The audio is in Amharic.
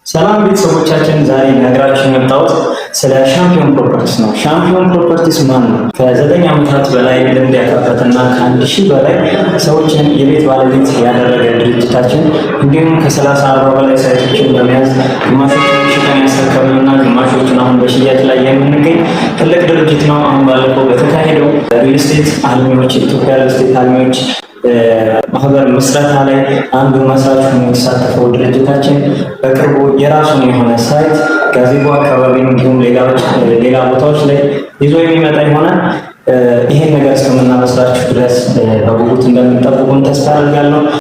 ሰላም ቤተሰቦቻችን፣ ዛሬ ልነግራችሁ የመጣሁት ስለ ሻምፒዮን ፕሮፐርቲስ ነው። ሻምፒዮን ፕሮፐርቲስ ማን ነው? ከ9 ዓመታት በላይ ልምድ ያካበተና ከ1,000 በላይ ሰዎችን የቤት ባለቤት ያደረገ ድርጅታችን እንዲሁም ከ30 40 በላይ site ኦችን በመያዝ ግማሾቹን ሽጠን ያስረከብንና ግማሾቹን አሁን በሽያጭ ላይ የምንገኝ ትልቅ ድርጅት ነው። አሁን ባለፈው በተካሄደው ሪል ስቴት አልሚዎች፣ የኢትዮጵያ ሪል ስቴት አልሚዎች ማህበር ምስረታ ላይ አንዱ መስራች ሆኖ የተሳተፈው ድርጅታችን በቅርቡ የራሱን የሆነ site ጋዜቦ አካባቢ እንዲሁም ሌላ ቦታዎች ላይ ይዞ የሚመጣ ይሆናል። ይሄን ነገር እስከምናበስራችሁ ድረስ በጉጉት እንደምንጠብቁን ተስፋ አድርጋለሁ።